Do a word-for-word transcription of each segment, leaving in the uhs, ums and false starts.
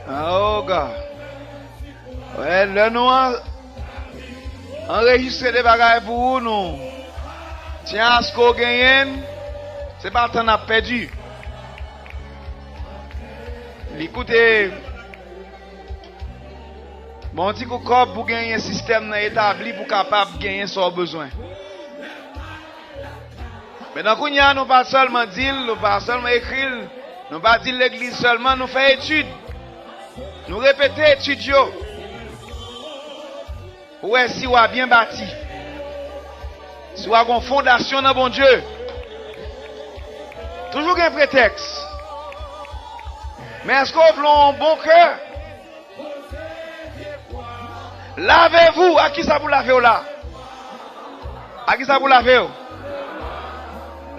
Oh God. Wè, lè nou an- anrejistre de bagay pou ou, nou tyen aske w genyen l, se pa tan n ap pèdi. Li koute bon ti kou kòb pou genyen sistèm nan etabli pou kapab genyen sa w bezwen. Men nan kounye a, nou pa sèlman di l, nou pa sèlman ekri l, nou pa di l legliz sèlman, nou fè etid. Nou repete etid yo. Pou wè si w a byen bati. Si w a gon fondasyon nan Bondye. Toujou gen pretèks. Men èske w vle yon bon kè? Lavez-vous, a kisa pou lave w la? A kisa pou lave w?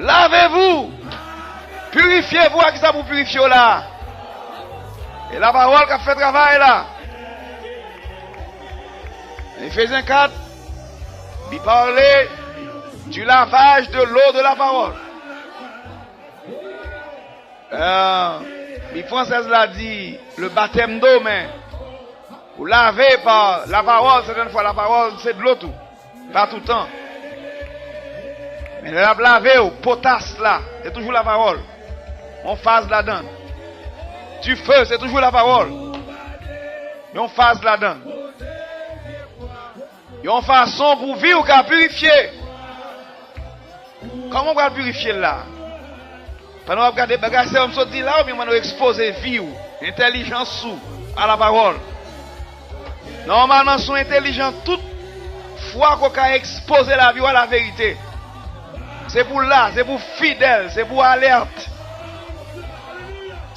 Lavez-vous, purifiez-vous, a kisa pou pirifye w la? E lapawòl k ap fè travay la. Efezyen kat, li pale du lavage de l'eau de la parole. Euh, Bib fransèz la di le baptême d'eau, men ou lave pa lapawòl, sètèn fwa lapawòl se dlo tou, pa toutan. Men lè l ap lave w, potas la, se toujou lapawòl. Yon faz ladan l. Dife, se toujou lapawòl. Yon faz ladan l. Yon fason pou vi w ka pirifye. Kòman w pral pirifye l la? Pandan w ap gade bagay sa yo m sot di la, oubyen pandan w ekspoze vi w, entèlijans ou a lapawòl. Nòmalman, si w entèlijan, tout fwa ke w ka ekspoze lavi w a laverite. Se pou w la, se pou w fidèl, se pou w alèt.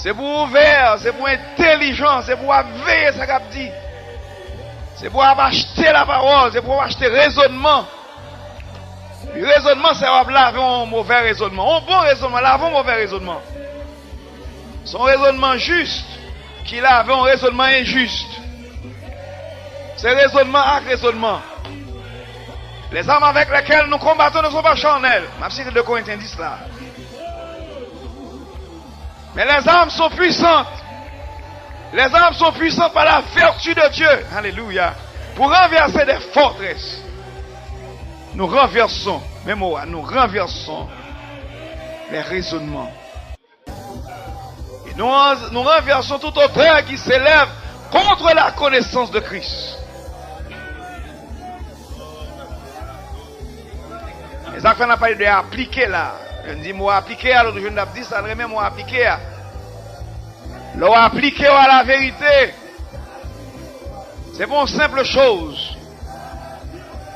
Se pou w ouvè, se pou w entèlijan, se pou w ap veye sa k ap di. Se pou w ap achte lapawòl, se pou w ap achte rezònman. Rezònman, se w ap lave yon movè rezònman. Yon bon rezònman lave yon movè rezònman. Se yon rezònman jis ki lave yon rezònman enjis. Se rezònman ak rezònman. Les armes avec lesquelles nous combattons ne sont pas charnelles. M ap site de Korentyen dis la. Mais les armes sont puissantes. Les armes sont puissantes par la vertu de Dieu. Alléluia. Pour renverser des forteresses. Nous renversons, men mo a, nous renversons les raisonnements. Et nous, nous renversons toute hauteur qui s'élève contre la connaissance de Christ. E sa k fè n ap pale de aplike la. Lè n di mo aplike a, lòt jou n ap di sa n renmen mo aplike a. Lè w aplike w a laverite, se pa yon senp choz.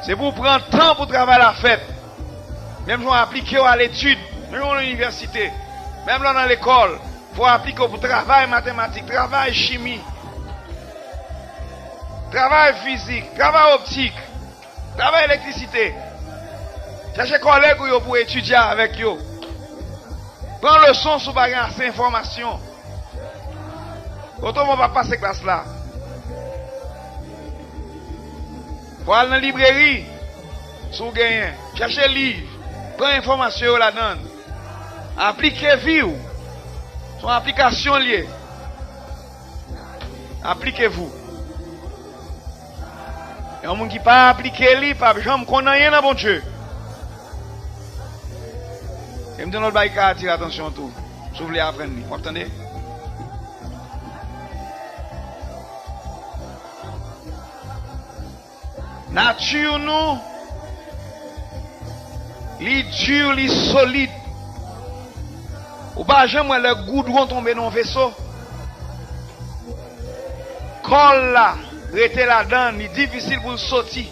Se pou w pran tan pou travay la fèt. Menm jan w aplike w a letid, menm jan w nan inivèsite, menm lè w nan lekòl, fò w aplike w pou travay matematik, travay chimi, travay fizik, travay optik, travay elektrisite. Chèche kòlèg ou yo pou w etidye avèk yo. Pran leson si w pa gen ase enfòmasyon. Otreman w p ap pase klas la. Fò w al nan libreri, si w genyen. Chèche liv. Pran enfòmasyon yo ladan l. Aplike vi w. Se yon aplikasyon l ye. Appliquez-vous. Yon moun ki pa aplike li, p ap janm konn anyen nan Bondye. E m di yon lòt bagay ki ka atire atansyon tou. Si w vle aprann li, w ap tande. Nati nou, li di, li solid. Ou pa janm wè lè goudwon tonbe nan yon veso. Kò l la rete ladan l, li difisil pou l soti.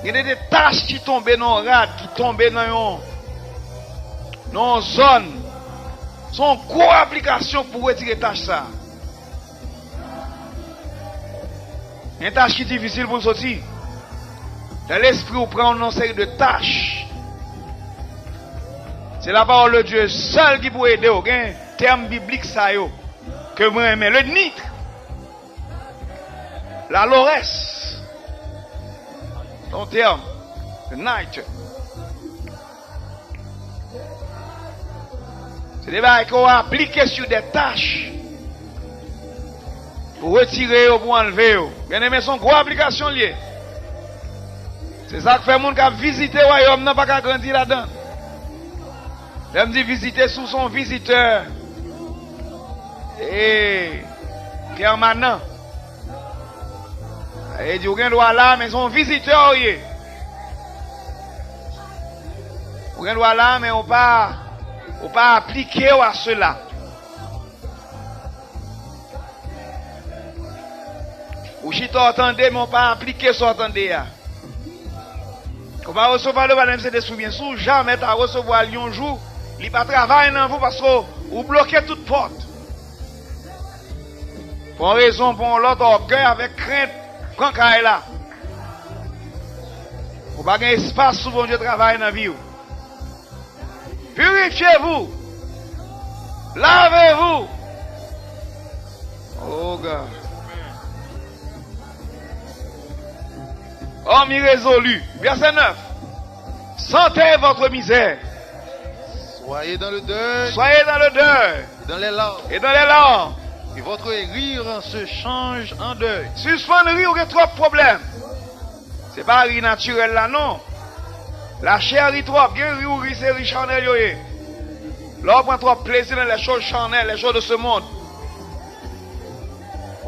Gen de, de tach ki tonbe nan yon rad, ki tonbe nan yon, nan yon zòn. Se yon gwo aplikasyon pou retire tach sa a. Gen tach ki difisil pou l soti. Lè lespri w pran w nan yon seri de tach, se lapawòl de Dye sèl ki pou ede w. Gen tèm biblik sa yo ke mwen renmen. Le nit, la lorès, se yon tèm, le nit. Se de bagay ke w aplike sou de tach. Pou retire yo, pou anlve yo. Byeneme, se yon gwo aplikasyon l ye. Se sa k fè moun k ap vizite wayòm nan pa ka grandi ladan l. Lè m di vizite, si w se yon vizitè, e, pèmanan. Sa vle di, ou gen dwa la, men se yon vizitè ou ye. Ou gen dwa la, men ou pa, ou pa aplike w a sela. Ou chita, w tande, men w pa aplike sa w tande a. Ou pa resevwa le batèm Sentespri byen. Si w jamè ta resevwa l yon jou, li pa travay nan vi w paske w bloke tout pòt. Pou yon rezon, pou yon lòt, ògèy avèk krent pran kay la. Ou pa gen espas pou Bondye travay nan vi w. Purifiez-vous. Lavez-vous. Oh God. Homme irrésolu. Verset neuf. Sentez votre misère. Soyez dans le deuil. Soyez dans le deuil. Et dans les larmes. Et dans les larmes. Et votre rire se change en deuil. Sispann ri, ou gen twòp pwoblèm. Se pa ri natirèl la, non. Lachè ri twòp. Gen ri ou ri, se ri chanèl yo ye. Lè w pran twòp plezi nan les choses charnelles, les choses de ce monde.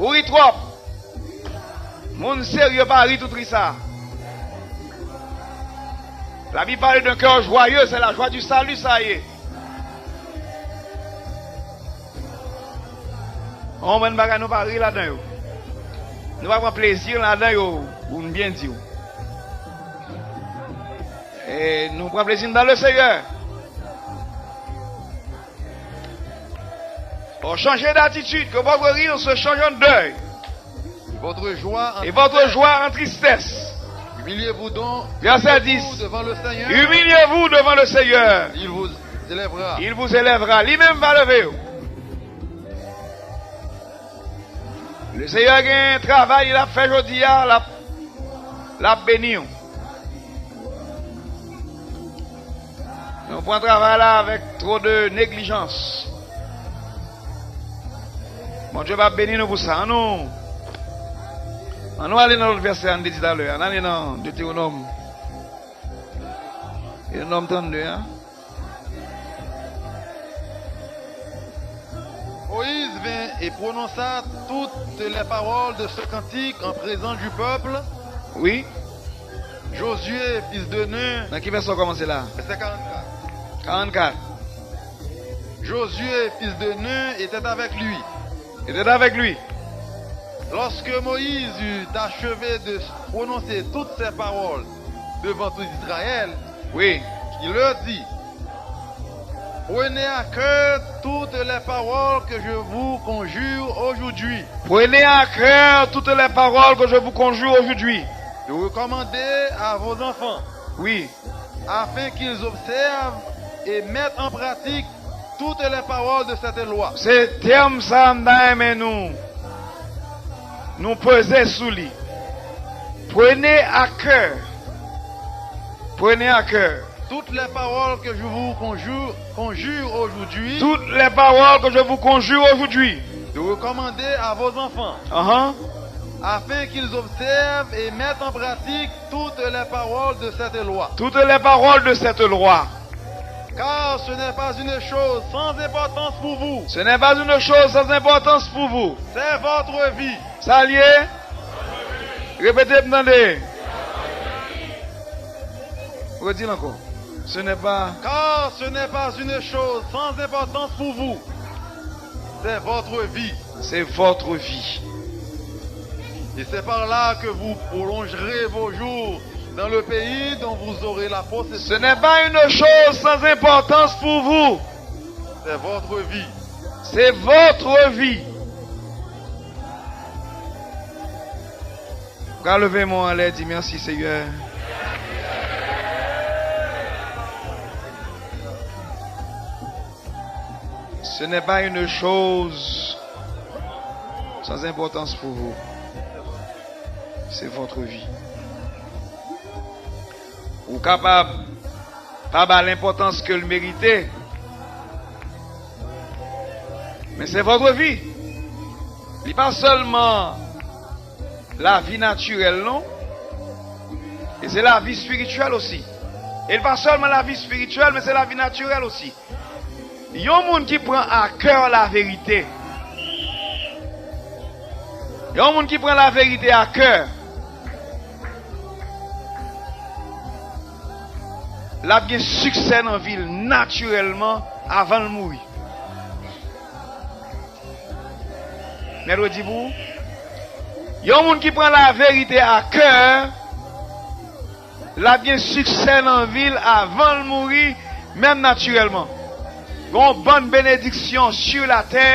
Ou ri twòp. Moun serye pa ri tout ri sa. La Bible parle d'un cœur joyeux, c'est la joie du salut, sa ye. Yon bann bagay nou pa ri ladan yo. Nou pa pran plezi ladan yo, pou m byen di w. E nou pran plezi nou dans le Seigneur. Oh, changez d'attitude, que votre rire se change en deuil. Et votre joie en tristesse. Et votre joie en tristesse. Humiliez-vous donc. Verset dix. Devant le Seigneur. Humiliez-vous devant le Seigneur. Il vous élèvera. Il vous élèvera. Li menm va leve w. Le Seigneur gen travay li ap fè jodi a, l ap, l ap beni w. Nou pran travay la avèk twò de neglijans. Bondye p ap beni nou pou sa. Annou, annou ale nan lòt vèsè a n te di talè a. Ann ale nan Detewonòm. Detewonòm trannde a. Moïse vint et prononça toutes les paroles de ce cantique en présence du peuple. Wi. Josué, fils de Nun. Nan ki vèsè w kòmanse la? Vèsè karannkat. Karannkat. Josué, fils de Nun, était avec lui. Était avec lui. Lorsque Moïse eut achevé de prononcer toutes ces paroles devant tout Israël, wi, il leur dit, prenez à cœur toutes les paroles que je vous conjure aujourd'hui. Prenez à cœur toutes les paroles que je vous conjure aujourd'hui. De recommander à vos enfants. Wi. Afin qu'ils observent et mettent en pratique toutes les paroles de cette loi. Se tèm sa a m ta renmen nou, nou peze sou li. Prenez à cœur. Prenez à cœur. Toutes les paroles que je vous conjure, conjure aujourd'hui. Toutes les paroles que je vous conjure aujourd'hui. De recommander à vos enfants. Uh-huh. Afin qu'ils observent et mettent en pratique toutes les paroles de cette loi. Toutes les paroles de cette loi. Car ce n'est pas une chose sans importance pour vous. Ce n'est pas une chose sans importance pour vous. C'est votre vie. Sa l ye? Repete pou m tande. Redi l ankò. Ce n'est pas. Car ce n'est pas une chose sans importance pour vous. C'est votre vie. C'est votre vie. Et c'est par là que vous prolongerez vos jours dans le pays dont vous aurez la possession. Ce n'est pas une chose sans importance pour vous. C'est votre vie. C'est votre vie. Ou ka leve men w anlè, di, mèsi, Seyè. Ce n'est pas une chose sans importance pour vous. C'est votre vie. Ou kapab pa ba l enpòtans ke l merite, men c'est votre vie. Li pa sèlman lavi natirèl, non. E se lavi espirityèl osi. E li pa sèlman lavi espirityèl, men se lavi natirèl osi. Yon moun ki pran a kè laverite. Yon moun ki pran laverite a kè. L ap gen siksè nan vi l natirèlman avan l mouri. Mèt di pou ou, yon moun ki pran laverite a kè, l ap gen siksè nan vi l avan l mouri, menm natirèlman. Gen yon bann benediksyon sou latè,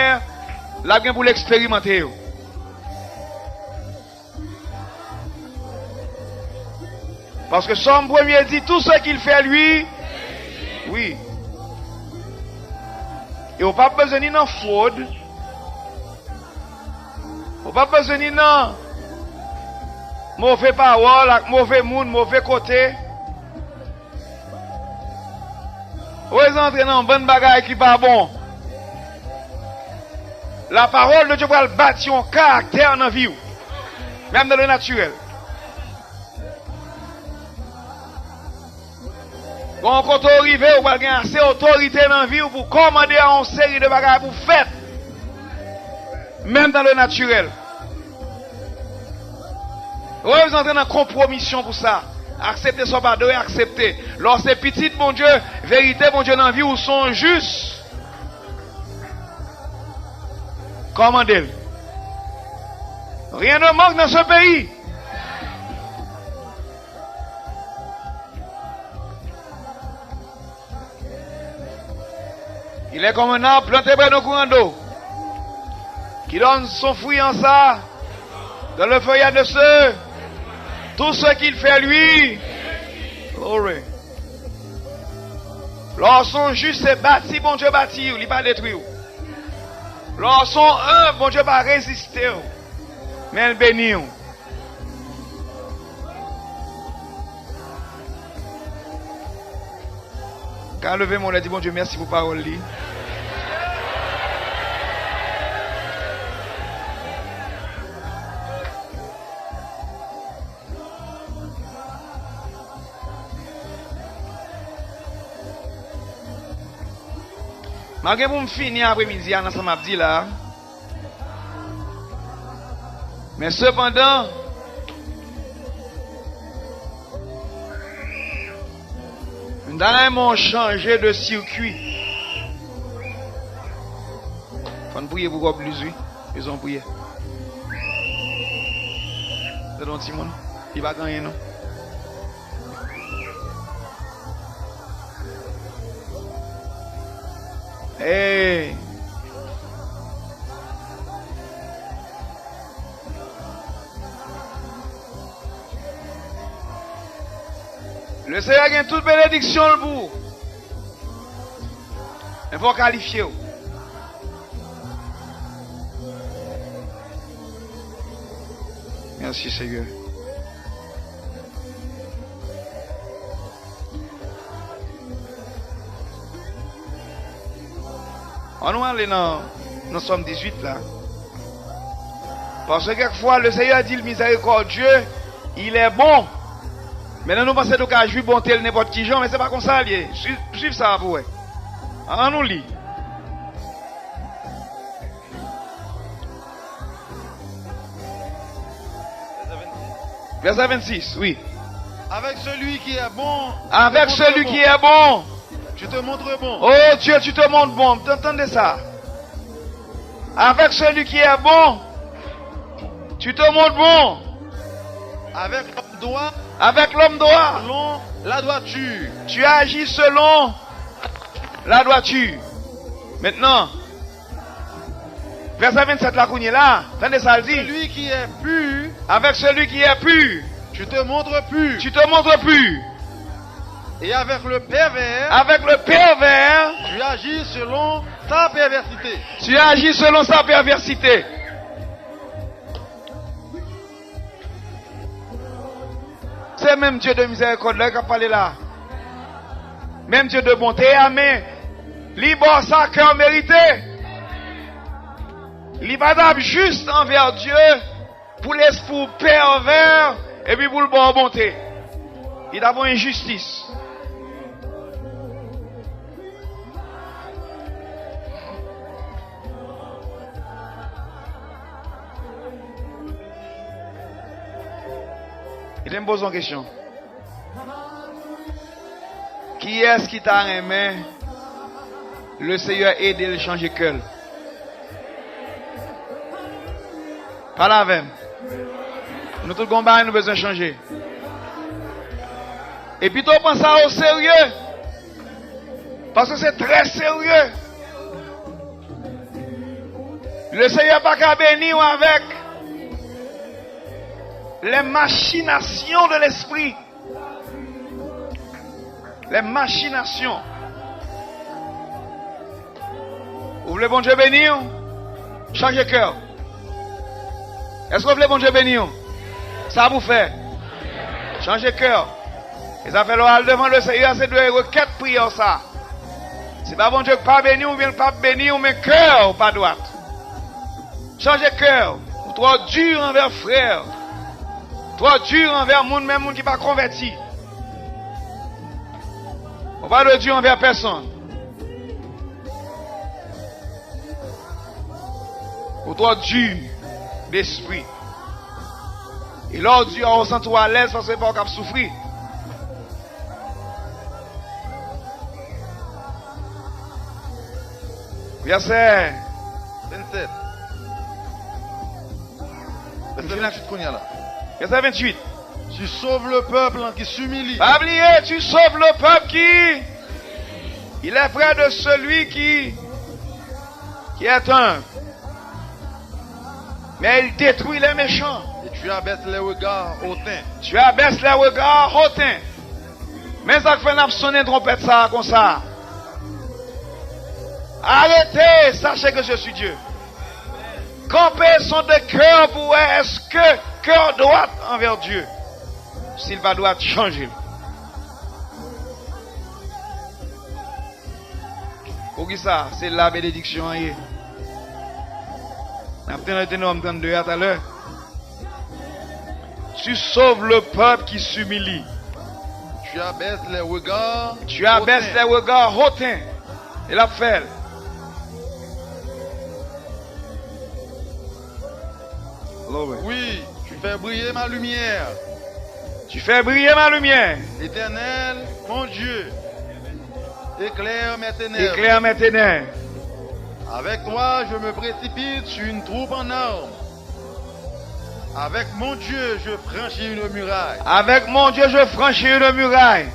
l ap gen pou l eksperimante yo. Paske Sòm premye di, tout ce qu'il fait lui, wi. E ou p ap bezwen ni nan fwod, ou p ap bezwen ni nan move pawòl ak move moun, move kote. Ou bezwen antre nan bann bagay ki pa bon. La parole de Dieu pral bati yon karaktè nan vi w. Menm nan le naturel. Bon, kote w rive, ou pral gen ase otorite nan vi w pou kòmande a yon seri de bagay pou fèt. Menm nan le naturel. Ou bezwen antre nan konpwomisyon pou sa. Aksepte sa w pa dwe aksepte. Lè w se pitit Bondye, verite Bondye nan vi w, se yon jis. Kòmande l. Rien ne manque dans ce pays. Il est comme un arbre planté près d'un courant d'eau, qui donne son fruit en sa, dans le feuillage de ce, tout ce qu'il fait lui. Glory. Lè w se yon jis, se bati Bondye bati w, li pa detwi w. Lè w se yon enb, Bondye pa reziste w, men l beni w. Ka leve men w lè di Bondye mèsi pou pawòl li. M a gen pou m fini apremidi a nan sa m ap di la. Men sepandan, m ta renmen w chanje de sikwi. Fò n priye pou kòb bliz, wi. Bezwen yon priyè. Tande yon timoun. Li pa gen anyen, non. Hey. Lesenyè gen tout benediksyon l pou ou. Men fò w kalifye w. Mèsi, Senyè. Ann nou ale nan, nan Sòm dizuit la. Paske kèk fwa, le Seigneur dit, le miséricordieux, il est bon. Men nou panse nou ka jwi bonte l nenpòt ki jan, men se pa konsa l ye. Swiv, swiv sa pou wè. Ann nou li. Vèsè vennsis, wi. Avec celui qui est bon, tu te Avec montres celui bon. qui est bon. Tu te montres bon. Oh Dieu, tu te montres bon. Tan-, tande sa. Avec celui qui est bon, tu te montres bon. Avec l'homme droit, Avec l'homme droit, selon la droiture. Tu agis selon la droiture. Maintenant, vèsè vennsèt la kounye la, tande sa l di. Celui qui est pur, Avec celui qui est pur, tu te montres pur. Tu te montres pur. Et avec le pervers, Avec le pervers, tu agis selon sa perversité. Tu agis selon sa perversité. Se menm Dye de mizèrikòd la k ap pale la. Menm Dye de bonte a, men li ba w sa kè w merite. Li pa t ap jis anvè Dye pou lespri w pèvè epi pou l ba w bonte. Li t ap yon enjistis. Kite m poze yon kesyon. Kiyès ki ta renmen Lesenyè ede l chanje kè l? Pale avè m. Nou tout gon bagay nou bezwen chanje. E pito pran sa oserye. Paske se trè serye. Lesenyè pa ka beni w avèk les machinations de l'esprit. Les machinations. Ou vle Bondye beni w? Chanje kè w. Èske w vle Bondye beni w? Sa pou fè. Chanje kè w. E sa fè lè w al devan Lesenyè, se dwe rekèt priyè w sa. Se pa Bondye k pa beni w oubyen l p ap beni w, men kè w pa dwat. Chanje kè w. Ou twò di anvè frè w. Twò di anvè moun, menm moun ki pa konvèti. Ou pa dwe di anvè pèsonn. Ou twò di despri. E lè w di a, ou santi w alèz paske se pa ou k ap soufri. Vèsè vennsèt. Vèsè venntuit kounye a la. Vèsè venntuit. Tu sauves le peuple qui s'humilie. Pa bliye, tu sauves le peuple qui, il est près de celui qui, qui est humble. Mais il détruit les méchants. Et tu abaisses les regards hautains. Tu abaisses les regards hautains. Men sa k fè n ap sonnen twonpèt sa a konsa. Arrêtez, sachez que je suis Dieu. Kanpe, sonde kè w pou wè èske kè w dwat anvè Dye. Si l pa dwat, chanje l. Poukisa? Se la benediksyon an ye. N ap tann Detewonòm trannde a talè. Tu sauves le peuple qui s'humilie. Tu abaisses les regards hautains. Tu abaisses les regards hautains. E l ap fè l. Glory. Oui, tu fais briller ma lumière. Tu fais briller ma lumière. Éternel, mon Dieu, éclaire mes ténèbres. Éclaire mes ténèbres. Avec toi, je me précipite sur une troupe en armes. Avec mon Dieu, je franchis une muraille. Avec mon Dieu, je franchis une muraille.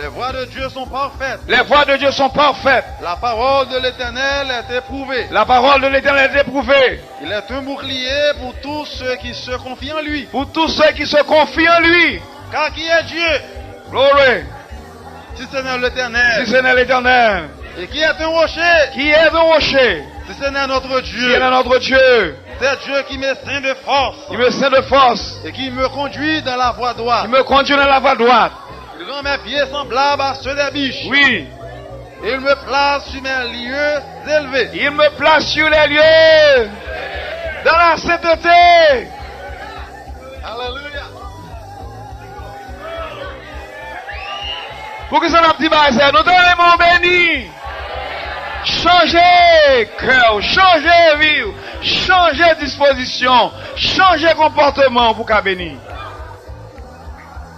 Les voies de Dieu sont parfaites. Les voies de Dieu sont parfaites. La parole de l'Éternel est éprouvée. La parole de l'Éternel est éprouvée. Il est un bouclier pour tous ceux qui se confient en lui. Pour tous ceux qui se confient en lui. Car qui est Dieu? Glory. Si ce n'est l'Éternel. Si ce n'est l'Éternel. Et qui est un rocher? Qui est un rocher? Si ce n'est notre Dieu. Si ce n'est notre Dieu. C'est Dieu qui me ceint de force. Qui me ceint de force. Et qui me conduit dans la voie droite. Qui me conduit dans la voie droite. Il rend mes pieds semblables à ceux des biches. Oui. Et il me place sur mes lieux élevés. Il me place sur les lieux de la sainteté. Alléluia. Poukisa n ap di bagay sa? Nou ta renmen w beni. Chanje kè w, chanje vi w, chanje dispozisyon, chanje konpòteman w pou w ka beni.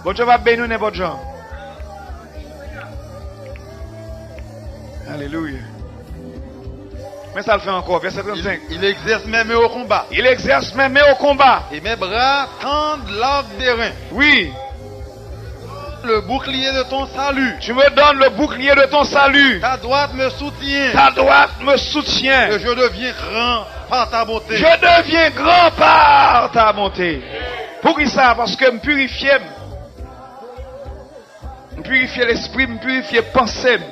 Bondye va beni w nenpòt jan. Alelouya. Men sa l fè ankò, vèsè trannsenk. Il, il exerce mes mains au combat. Il exerce mes mains au combat. Et mes bras tendent l'arc d'airain. Oui. Le bouclier de ton salut. Tu me donnes le bouclier de ton salut. Ta droite me soutient. Ta droite me soutient. Et je deviens grand par ta bonté. Je deviens grand par ta bonté. Poukisa? Paske m pirifye m. M pirifye lespri m, m pirifye panse m.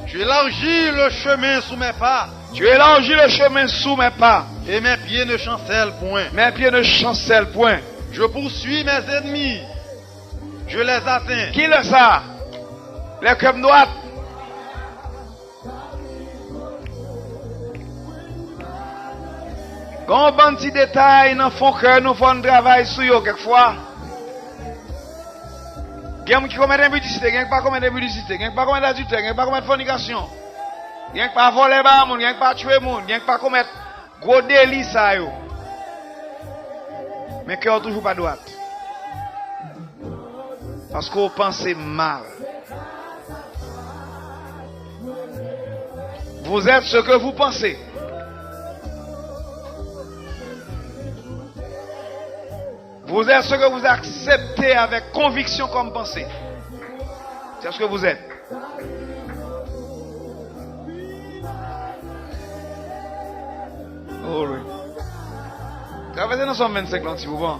Tu élargis le chemin sous mes pas. Tu élargis le chemin sous mes pas. Et mes pieds ne chancellent point. Mes pieds ne chancellent point. Je poursuis mes ennemis. Je les atteins. Kilè sa? Lè kè m dwat. Gen yon bann ti detay nan fon kè nou fò n travay sou yo kèk fwa. Gen moun ki komèt enpidisite, gen ki pa komèt enpidisite, gen ki pa komèt adiltè, gen ki pa komèt fònikasyon, gen ki pa vòlè ba moun, gen ki pa tchwe moun, gen ki pa komèt gwo deli sa yo. Men kè w toujou pa dwat. Paske w panse mal. Vous êtes ce que vous pensez. Vous êtes ce que vous acceptez avec conviction comme pensée. C'est ce que vous êtes. Oh oui. Travèse nan Sòm vennsenk lan ti pou bon.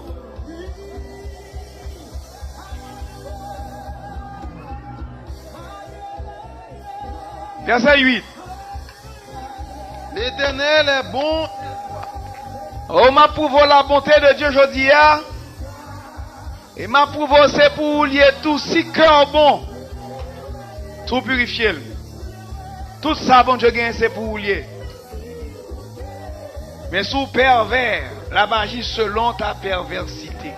Vèsè uit. L'Éternel est bon. Oh, m ap pwouve w labonte de Dye jodi a. E m ap pwouve w se pou ou l ye tou. Si kè w bon, tou pirifye l. Tout sa Bondye genyen se pou ou l ye. Men si w pèvè, l ap aji selon ta pèvèsite.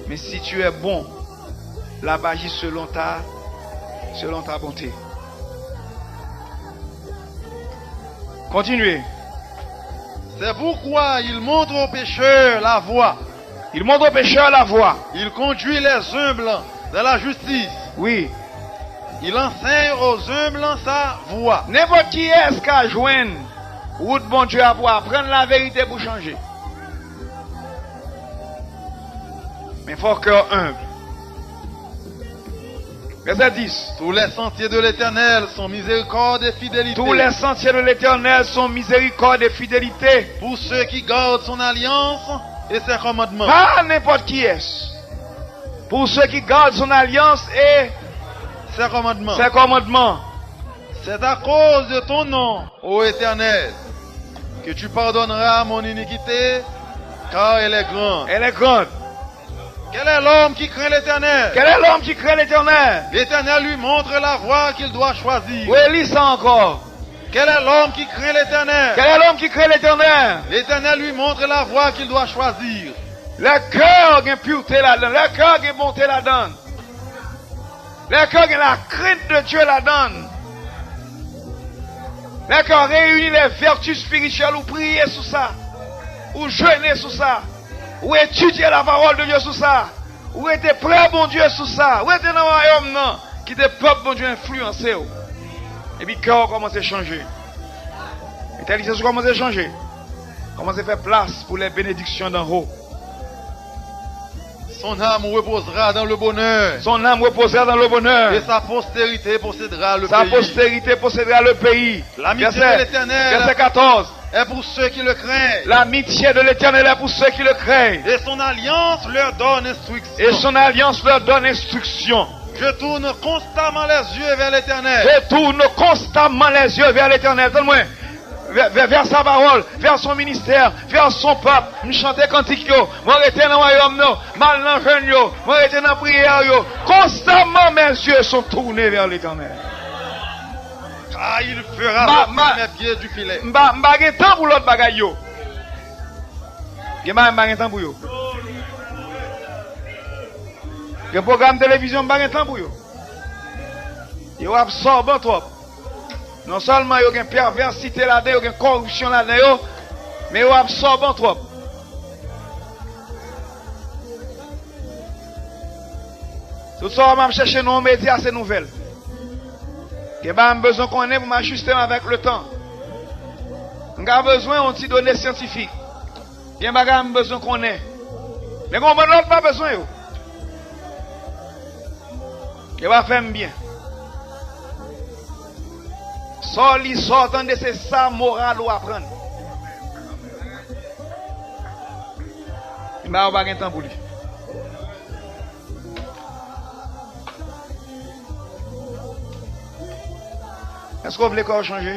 Men si tu es bon, l ap aji selon ta, selon ta bonté. Continuez. C'est pourquoi il montre aux pécheurs la voie. Il montre aux pécheurs la voie. Il conduit les humbles dans la justice. Oui. Il enseigne aux humbles sa voie. Nenpòt kiyès ka jwenn wout Bondye a pou aprann laverite, pou chanje. Men fò kè w enb. Vèsè dis. Tous les sentiers de l'Éternel sont miséricorde et fidélité. Tous les sentiers de l'Éternel sont miséricorde et fidélité. Pour ceux qui gardent son alliance et ses commandements. Pa nenpòt kiyès. Pour ceux qui gardent son alliance et ses commandements. Ses commandements. C'est à cause de ton nom, ô Éternel, que tu pardonneras mon iniquité, car elle est grande. Elle est grande. Quel est l'homme qui craint l'Éternel? Quel est l'homme qui craint l'Éternel? L'Éternel lui montre la voie qu'il doit choisir. Oui, lis sa ankò. Quel est l'homme qui craint l'Éternel? Quel est l'homme qui craint l'Éternel? L'Éternel lui montre la voie qu'il doit choisir. Lè kè w gen pirte ladan, lè kè w gen bonte ladan, lè kè w gen lakrent de Dye ladan, lè kè w reyini lè vèti espirityèl, ou priye sou sa, ou jene sou sa, ou etidye la pawòl de Dye sou sa, ou rete pre Bondye sou sa, ou rete nan wayòm nan, kite pèp Bondye enfliyanse w. Epi kè w kòmanse chanje. Mentalité w kòmanse chanje. Kòmanse fè plas pou les bénédictions d'en haut. Son âme reposera dans le bonheur. Son âme reposera dans le bonheur. Et sa postérité possédera le pays. Sa postérité possédera le pays. L'amitié de l'Éternel est pour ceux qui le craignent. Verset quatorze. L'amitié de l'Éternel est pour ceux qui le craignent. Et son alliance leur donne instruction. Et son alliance leur donne instruction. Je tourne constamment les yeux vers l'Éternel. Je tourne constamment les yeux vers l'Éternel. Tann mwen. Vè, vè, vè sa pawòl, vè son ministè, vè son pèp. M chante kantik yo. Mwen rete nan wayòm nan. M al nan jèn yo. Mwen rete nan priyè yo. Constamment mes yeux sont tournés vers l'Éternel. Car il fera sortir mes pieds du filet. M pa, m pa gen tan pou lòt bagay yo. Gen bagay m pa gen tan pou yo. Gen pwogram televizyon m pa gen tan pou yo. Yo absòban twòp. Non sèlman yo gen pèvèsite ladan, yo gen kòripsyon ladan yo, men yo absòban twòp. Tout sa w ap chèche nan yon medya, se nouvèl. Gen bagay m bezwen konnen pou m ajiste m avèk letan. M ka bezwen yon ti done syantifik. Gen bagay m bezwen konnen. Men gen yon bann lòt m pa bezwen yo. Yo pa fè m byen. Sa w li, sa w tande, se sa moral ou aprann. Men bagay ou pa gen tan pou li. Èske w vle kè w chanje?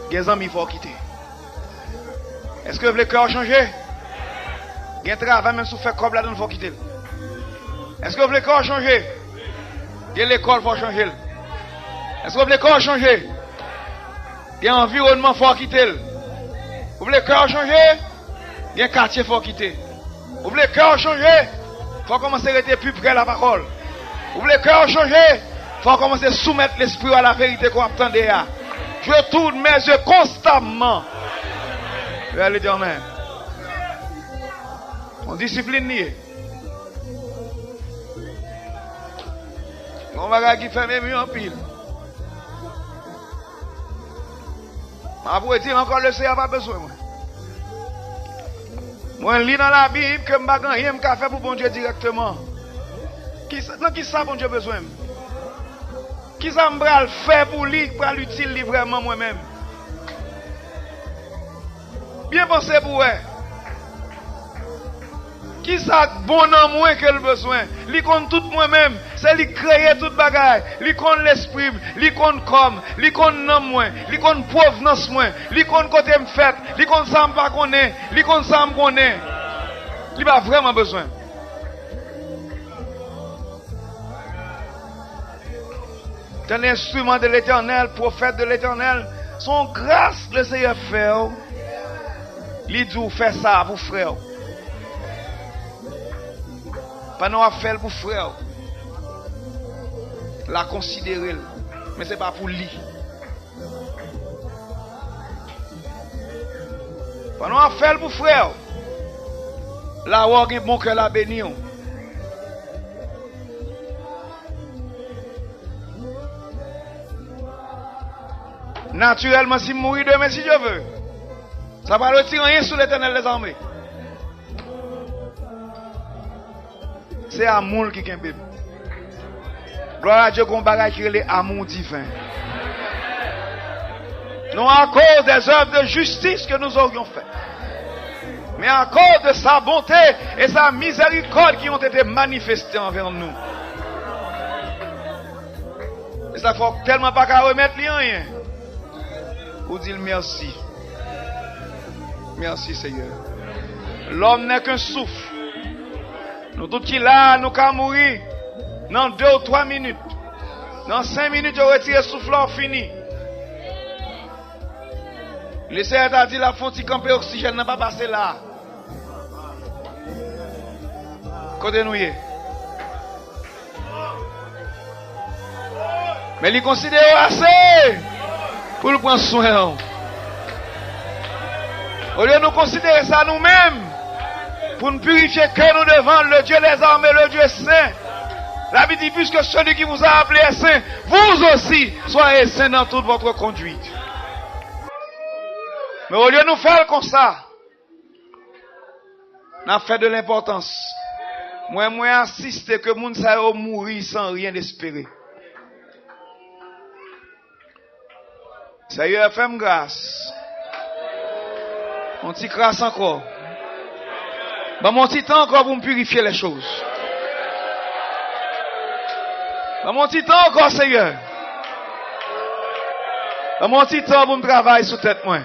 Gen zanmi fò w kite. Èske w vle kè w chanje? Gen travay, menm si w fè kòb ladan l, fò w kite l. Èske w vle kè w chanje? Gen lekòl, fò w chanje l. Èske w vle kè w chanje? Gen anviwònman, fò w kite l. Ou vle kè w chanje? Gen katye, fò w kite. Ou vle kè w chanje? Fò w kòmanse rete pi prè lapawòl. Ou vle kè w chanje? Fò w kòmanse soumèt lespri w a laverite ke w ap tande a. Je tourne mes yeux constamment vers l'Éternel. Yon disiplin li ye. Yon bagay ki fè m eme anpil. M ap redi l ankò, Leseyè pa bezwen mwen. Mwen li nan Labib ke m pa gen anyen m ka fè pou Bondye dirèkteman. Kisa, nan kisa Bondye bezwen m? Kisa m pral fè pou li ki pral itil li vrèman mwen menm? Byen panse pou wè. Kisa k bon nan mwen ke l bezwen? Li konn tout mwen menm. Se li k kreye tout bagay. Li konn lespri m. Li konn kò m. Li konn nanm mwen. Li konn pwovnans mwen. Li konn kote m fèt. Li konn sa m pa konnen. Li konn sa m konnen. Li pa vrèman bezwen m. T'es un instrument de l'Éternel, prophète de l'Éternel. Se yon gras Leseyè fè w. Li di w fè sa pou frè w. Pandan w ap fè l pou frè w, l a konsidere l. Men se pa pou li. Pandan w ap fè l pou frè w, l a wè w gen bon kè, l a beni w. Natirèlman, si m mouri demen, si Dye vle, sa pa retire anyen sou Letènèl dèzame. Se amou l ki kenbe m. Glwa a Dye, gen yon bagay ki rele amou diven. Non à cause des œuvres de justice que nous aurions faites, mais à cause de sa bonté et sa miséricorde qui ont été manifestées envers nous. E sa fè w tèlman pa ka remèt li anyen. Ou di l mèsi. Mèsi, Seyè. L'homme n'est qu'un souffle. Nou tout ki la a, nou ka mouri nan de ou twa minit. Nan senk minit, yo retire souf la, w fini. Leseyè ta di l ap fè yon ti kanpe, oksijèn nan pa pase la. Kote nou ye? Men li konsidere w ase pou l pran swen w. Olye nou konsidere sa nou menm, pou n pirifye kè nou devan le Dieu des armées, le Dieu saint. La Bible dit, puisque celui qui vous a appelé est saint, vous aussi soyez saints dans toute votre conduite. Men olye nou fè l konsa, n ap fè de lenpòtans. Mwen, mwen asiste ke moun sa yo mouri san ryen espere. Seyè, fè m gras. Yon ti kras ankò. Ban m yon ti tan ankò pou m pirifye lè choz. Ban m yon ti tan ankò, Seyè. Ban m yon ti tan pou m travay sou tèt mwen.